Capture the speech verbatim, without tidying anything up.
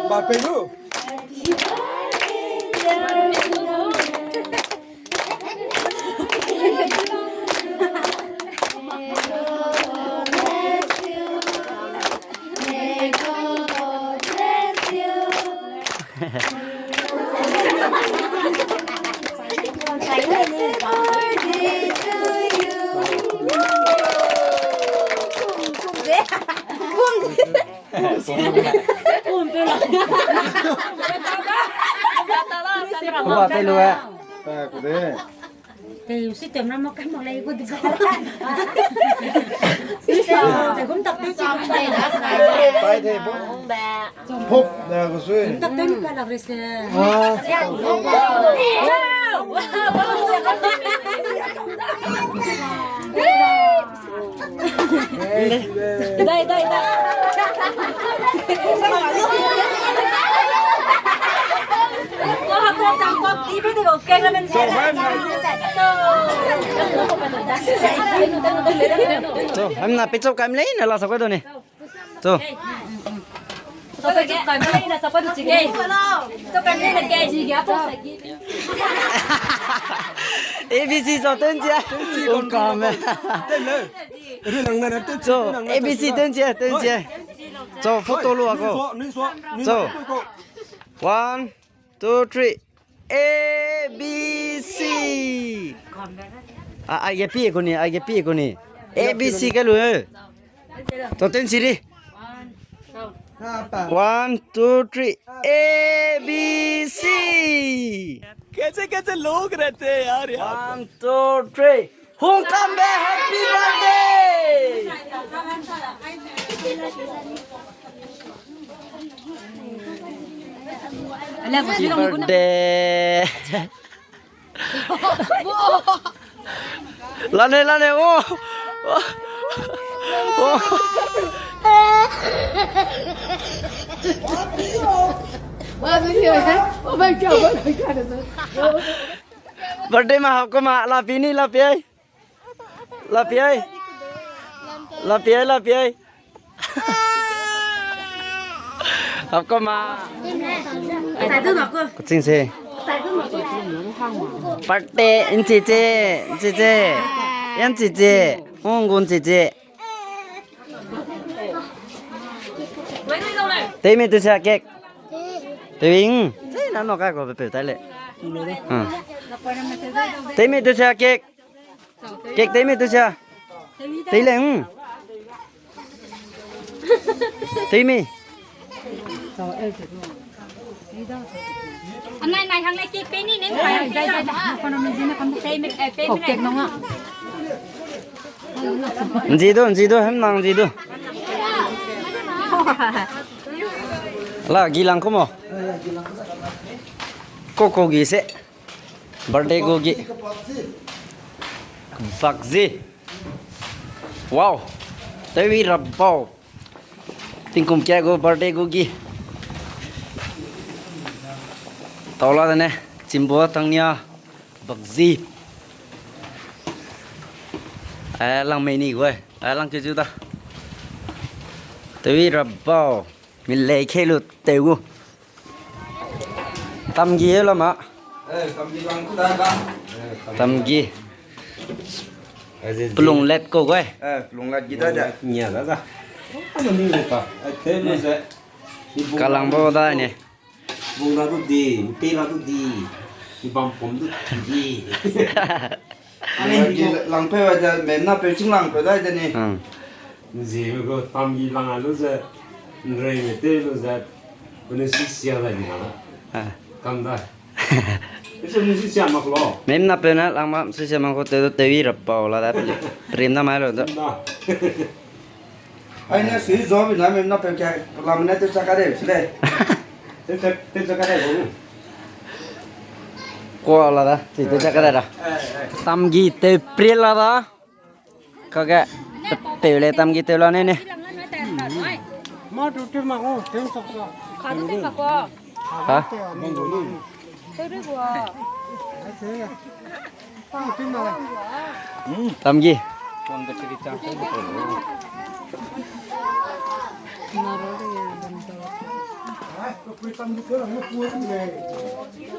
Ba pei lu. Kuba tei lu e. Tei, si tem ra mak kai mak lei gu di. Tei gum tak tei si. Pai tei bo. Pop, na gu sui. Gum tak tei pa lak re se. Ah. Dai, dai, dai. So, hamna pei chau kam lei na la sa ko do ni. So. A B C so tenche. Ong kame. So, A B C tenche, tenche. So, photo lu ako. So, one, two, three. A B C. A, a, ye pi ko ni, a, ye pi ko ni. A B C ka lu e. So, tenche ri. One, two, three. A B C. कैसे कैसे लोग रहते हैं यार, यहाँ पर। One, two, three. Hungkambe, happy birthday! Happy birthday. Lane, lane, oh. Oh. Birthday ma hap ko ma, la pi ni, la pi ai. La pi ai. La pi ai, la pi ai. Hap ko ma. Kuching se. Birthday, nchi che, nchi che. Yan nchi che. Hung gun nchi che. Teimi tu sia cake. Tewing. Sei na no ka ko pe pe tai le. Hmm. Teimi tu sia cake. Cake teimi tu sia. Tei le, hmm. Teimi. Anai nai hang le cake pe ni ning. Teimi, eh, pe ni. Nzi du, nzi du, hem nang nzi du. La, gi lang ko mo. Ko ko gi se. Birthday gu gi. Bakzi. Wow. Tewi rabau. Tingkum kia gu birthday gu gi. Taula dene. Chimbo tangnia. Bakzi. Eh, lang mei ni gu, eh. Eh, lang ke ju da. Tewi rabau. Mi lei khe lu tew gu. Tamgi e lama. Eh, tamgi lang ku da da. Tamgi. Pelung let ko gai. Eh, pelung let gi da da. Nia da da. Ano ni le pa. Eh, te lu ze. Kalang bo da ne. Bung da du di, mpi la du di. Ibam pom du di. Ani ki langpeu ai de, mem na peu ching langpeu dai de ni. Hmm. Nzie me gu tamgi lang a lu ze, nrei me te lu ze, pene si sia dai ni na. Ah. Kam dai. Ese ni si sia mak lo. Mem na peu na lang ma si sia mak ko te do te wi rap pau la da pe. Prim na mai lo do. Na. Ai ne sui zo bi na mem na pe ka lam ne te cha ka de sile. Te te te cha ka de bo. Ko la da, ti te cha ka de da. Tamgi te pri la da. Ka ge te le tamgi te la ne ne. Ma tu te ma ko, ten sok sok. Ka tu te ka ko. Ha? Tamgi. Pui tam di te ramme pui de lei.